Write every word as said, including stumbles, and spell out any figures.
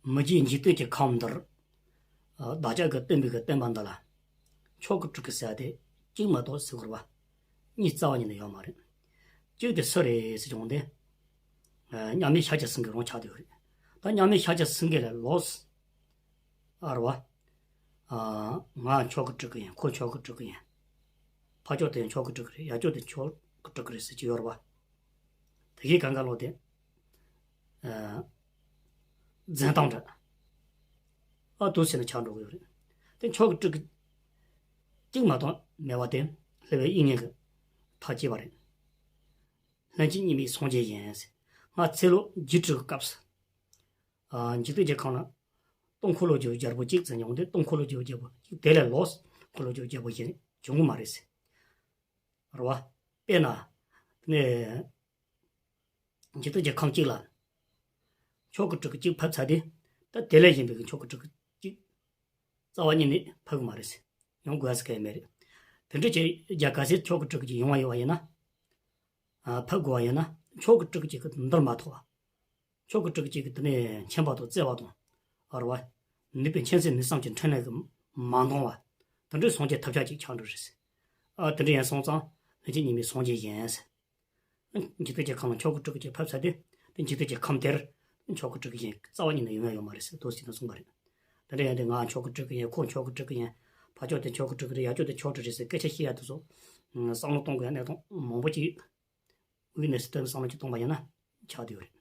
མི་རྗེ་འཇིག་རྟེན་གྱི་ཁམས་འདིར། བདག་ཅག་གི་སྟོན་པའི་གི་བསྟན་པ་འདི་ལ། མཆོག་གི་སྤྲུལ་སྐུ་ཟེར་བ་དེ་གཅིག་མ་གཏོགས་ཟེར་དགོས་པ། གཉིས་རྩ་བ་ཉིད་ནས་ཡོད་མ་རེད། གཅིག་དེ་སུ་རེད་ཟེར་བྱུང་སྟེ། མཉམ་མེད་ཤཱཀྱ་སེང་གེ་རང་ཆགས་བསྡད་ཡོད་རེད། ད་མཉམ་མེད་ཤཱཀྱ་སེང་གེ་ལ་ལོགས། ཨ་རེད་བ། ང་མཆོག་གི་སྤྲུལ་སྐུ་ཡིན། ཁོ་མཆོག་གི་སྤྲུལ་སྐུ་ཡིན། ཕ་ཕྱོགས་དེ་མཆོག་གི་སྤྲུལ་སྐུ་རེད། ཡ་ཕྱོགས་དེ་མཆོག་གི་སྤྲུལ་སྐུ་རེད་ཟེར་གྱི་ཡོད་རེད་བ། དེ་གའི་གང་ག་ལོག་དེ། འཛིན་སྟངས་འདྲ། ཨ་འདུག་ཟེར་ན་ཆགས་འགྲོ་གི་ཡོད་རེད། དེ་མཆོག་གི་སྤྲུལ་སྐུ་གཅིག་མ་གཏོགས་མེད་པ་དེ་སློབ་དཔོན་དབྱིག་གཉེན་གྱིས་ཐག་བཅད་པ་རེད། ལྷན་ཅིག་གཉིས་མེད་སངས་རྒྱས་ཡིན་ཟེར། སྔ་ཚེ་ལོ་རྒྱུན་གྲོལ་གྱི་སྐབས་སུ། ཨ་འཇིག་རྟེན་གྱི་ཁམས་ལ་སྟོང་འཁོར་ལོ་བརྒྱ་བརྒྱ་པོ་གཅིག་ཙམ་ཡོང་སྟེ། སྟོང་འཁོར་ལོ་བརྒྱ་བརྒྱ་པོ་གཅིག་དེ་ལས་ལོགས་འཁོར་ལོ་བརྒྱ་བརྒྱ་པོ་གཞན་བྱུང་གི་མ་རེད་ཟེར། རེད་བ། དཔེར་ན། དེ་ནས། འཇིག་རྟེན་གྱི་ཁམས་གཅིག་ལ། མཆོག་གི་སྤྲུལ་སྐུ་གཅིག་ཕེབས་ཚར་དུས། ད་དེ་ལས་གཞན་པའི་མཆོག་གི་སྤྲུལ་སྐུ་གཅིག་རྩ་བ་ཉིད་ནས་ཕེབས་ཀྱི་མ་རེད་ཟེར། ཡོང་དགོས་ཟེར་གི་མེད་རེད། དེ་འདྲ་བྱས་རྒྱུ་གལ་སྲིད་མཆོག་གི་སྤྲུལ་སྐུ་གཅིག་ཡོང་བ་ཡོད་པ་ཡིན་ན། ཨ་ཕེབས་དགོས་པ་ཡིན་ན། མཆོག་གི་སྤྲུལ་སྐུ་གཅིག་གིས་འདིར་མ་ཐོབ་པ། མཆོག་གི་སྤྲུལ་སྐུ་གཅིག་གིས་དེ་ནས་མཁྱེན་པ་དང་བརྩེ་བ་དང་། ཨ་རེད་བ། ནུས་པའི་མཁྱེན་བརྩེ་ནུས་གསུམ་གྱི་འཕྲིན་ལས་ཀྱིས་མ་འདང་བ། དེ་འདྲའི་སངས་རྒྱས་ཐབས་ཆག་ཅིག་ཆགས་འགྲོ་རེད་ཟེར། ཨ་དེ་འདྲ་ཡིན་སོང་ཙང་། ལྷན་ཅིག་གཉིས་མེད་སངས་རྒྱས་ཡིན་ཟེར། འཇིག་རྟེན་གྱི་ཁམས་ལ་མཆོག་གི་སྤྲུལ་སྐུ་གཅིག་ཕེབས་ཚར་དུས། དེ་འཇིག་རྟེན་གྱི་ཁམས་དེར་མཆོག་གི་སྤྲུལ་སྐུ་གཞན་རྩ་བ་ཉིད་ནས་ཡོང་ཡ་ཡོད་མ་རེད་ཟེར། འདུག་ཟེར་ནས་གསུངས་པ་རེད། དེ་འདྲ་ཡིན་དུས་ང་མཆོག་གི་སྤྲུལ་སྐུ་ཡིན། ཁོ་མཆོག་གི་སྤྲུལ་སྐུ་ཡིན། ཕ་ཕྱོགས་དེ་མཆོག་གི་སྤྲུལ་སྐུ་རེད། ཡ་ཕྱོགས་དེ་མཆོག་སྤྲུལ་སྐུ་རེད་ཟེར་སྐད་ཆ་བཤད་ཡ་དེ་ཚོ། བསམ་བློ་གཏོང་དགོས་ཡ་གནས་སྟངས་མང་པོ་ཅིག་དབུས་ནས་སུ་བཏོན་བསམ་བློ་ཅིག་གཏོང་པ་ཡིན་ན་ཆགས་བསྡད་ཡོད་རེད།